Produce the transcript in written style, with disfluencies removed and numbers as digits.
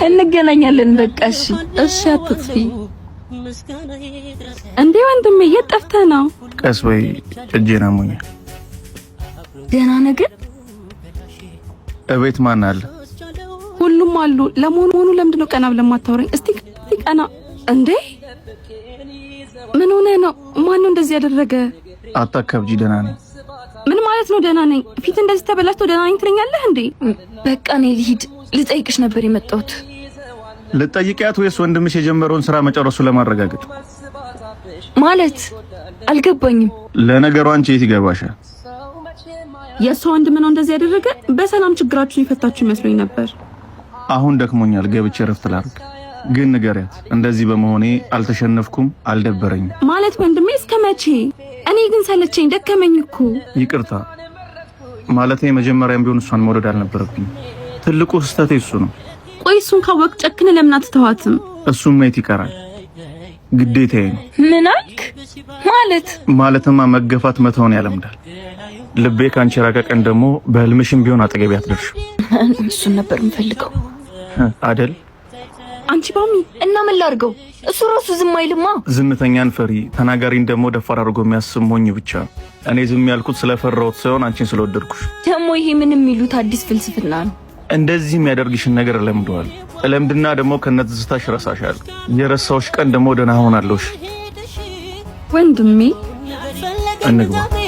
እንገናኛለን። በቃ እሺ፣ እሺ፣ አትጥፊ። እንዴ ወንድሜ፣ የት ጠፍተህ ነው? ቀስ በይ፣ እጄን አሞኛል። ደህና ነህ ግን? እቤት ማን አለ? ሁሉም አሉ። ለመሆኑ ለምንድን ነው ቀና ብለህ የማታወራኝ? እስቲ ቀና። እንዴ ምን ሆነህ ነው? ማን ነው እንደዚህ ያደረገ? አታካብጂ፣ ደህና ነኝ። ምን ማለት ነው ደህና ነኝ? ፊት እንደዚህ ተበላሽቶ ደህና ነኝ ትለኛለህ እንዴ? በቃ እኔ ልሂድ። ልጠይቅሽ ነበር የመጣሁት። ልጠይቂያት ወይስ ወንድምሽ የጀመረውን ስራ መጨረሱ ለማረጋገጥ? ማለት አልገባኝም። ለነገሩ አንቺ የት ይገባሻል? የእሷ ወንድም ነው እንደዚህ ያደረገ? በሰላም ችግራችሁን የፈታችሁ ይመስለኝ ነበር። አሁን ደክሞኛል፣ ገብቼ እረፍት ላድርግ። ግን ንገሪያት እንደዚህ በመሆኔ አልተሸነፍኩም፣ አልደበረኝም። ማለት ወንድሜ እስከ መቼ? እኔ ግን ሰለቸኝ፣ ደከመኝ እኮ። ይቅርታ ማለት የመጀመሪያም ቢሆን እሷን መውደድ አልነበረብኝም። ትልቁ ስህተቴ እሱ ነው። ቆይ እሱን ካወቅ ጨክን ለምን አትተዋትም? እሱም ማየት ይቀራል፣ ግዴታዬ ነው። ምን አልክ? ማለት ማለትማ መገፋት መተውን ያለምዳል። ልቤ ከአንቺ ራቀ ቀን ደግሞ በህልምሽም ቢሆን አጠገቤ አትደርሽም። እሱን ነበር የምፈልገው አደል? አንቺ ባሚ እና ምን ላድርገው? እሱ ራሱ ዝም አይልማ። ዝምተኛን ፈሪ ተናጋሪን ደግሞ ደፋር አድርጎ የሚያስብ ሞኝ ብቻ ነው። እኔ ዝም ያልኩት ስለፈራሁት ሳይሆን አንቺን ስለወደድኩሽ። ደግሞ ይሄ ምን የሚሉት አዲስ ፍልስፍና ነው? እንደዚህ የሚያደርግሽን ነገር እለምደዋለሁ። እለምድና ደግሞ ከነትዝታሽ እረሳሻለሁ። የረሳሁሽ ቀን ደግሞ ደህና ሆናለሁ። ወንድሜ እንግባ።